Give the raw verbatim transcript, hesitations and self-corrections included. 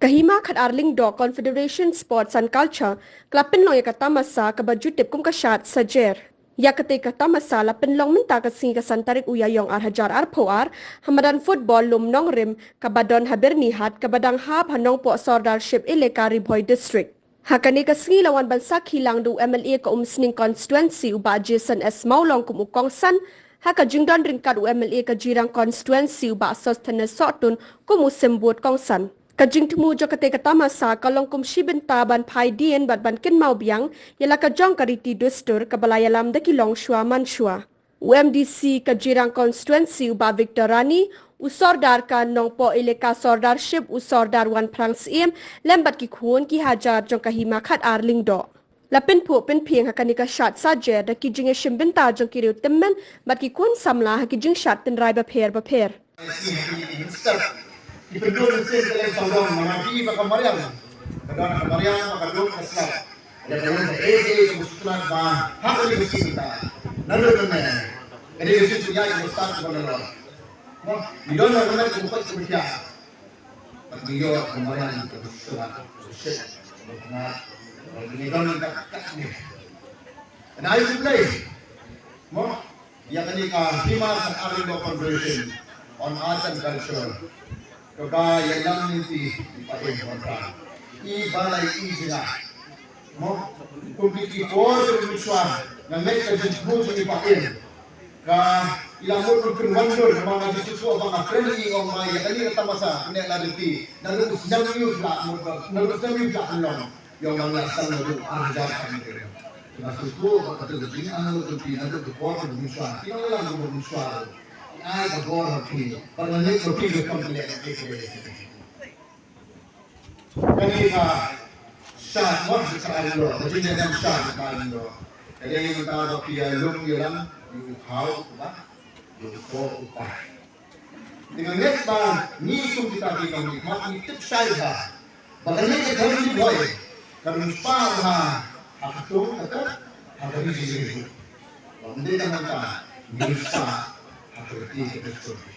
Ka Hima Khatar Lyngdoh Confederation Sports and Culture ka la pynlong ïa ka tamasa kaba ju tip kum ka Shad Sajer. Ïa katei ka tamasa la pynlong mynta ka sngi ka san tarik u Ïaïong ar hajar arphew ar ha madan football Lum Nongrim kaba don ha Byrnihat kaba dang hap ha Nongpoh Sordarship Elaka Ri Bhoi District. Ha kane ka sngi la wan ban sakhi lang da u M L A ka Umsning Constituency u Bah Jason S Mawlong kum u kongsan, ha ka jingdon ryngkat u M L A ka Jirang Constituency u Bah Sosthenes Sohtun kum u symbud kongsan. Ka jingthmu jong katei ka tamasa ka long kum shi bynta ban phai dien bad ban kynmaw biang ïa la ka jong ka riti dustur kaba la ïalam da ki longshuwa mansuwa. U M D C ka Jirang Constituency u Bah Victor Rani, u Sordar ka Nongpoh Elaka Sordarship u Sordar Wanphrang Syiem, lem bad ki khun ki hajar jong ka Hima Khatar Lyngdoh. La pynphuh pynphieng ha kane ka Shad Sajer da ki jingïashim bynta jong ki riew tymmen bad ki khun samla ha ki jingshad tynrai bapher bapher. Ki pynduh mynsiem ka leng sawdong, namar ki ba ka mariang, ka don ka mariang, ba ka dum ka slap. Ka dei ka leng ka ei ei ka sutnat ba ha ka leng ka sutnat. Naduh mynne ka dei ka sutnat ka start ka ban lor. Mo, ngi don na ka met ka mukot ka mutiak. Bad ngi ïoh ka mariang ka sutnat ka sutnat. Ngi don ka kat ni. Kane ai U Blei. Mo, ïa kane ka Hima Khatar Lyngdoh Convention on Arts and Culture kaba ïalam lynti i Paiem Wanphrang. I ba la i jingah. Mo, kum ki por ki mynshuwa nga ngeit ka jingthmu jong i Paiem. Ka i la mut ban pynwandur namar nga ju shu ba nga kren i ong ba ïa kane ka tamasa kane la lynti. Naduh u snem ïu la mut ba naduh u snem ïu la pynlong. Ïa u nang la sdang naduh ar hajar san. Nga sngewthuh ba ka dei ka jingangnud jong phi naduh ka por ka mynshuwa. Phi nang ïalam ka mynshuwa. Ai ka bor ha phi. Ba nga ngeit ba phi ka kam ka leh ka phi ka leh. Kane ka shad, mo, ka shad ïa lo. Ka jingïalam shad ka ïa lo. Ka dei mynta ba phi ïalum ïalam ïa u khaw u bah, ïa u koh u pah. Te nga ngeit ba ngi kum kita ki nongmihkhmat ngi tip shai bha ba kane ka thong Ri Bhoi ka dang spah bha ha kata kata ha ka ri jong ngi. Ba ym dei tang mynta ngi spah ha ka ri ka ri.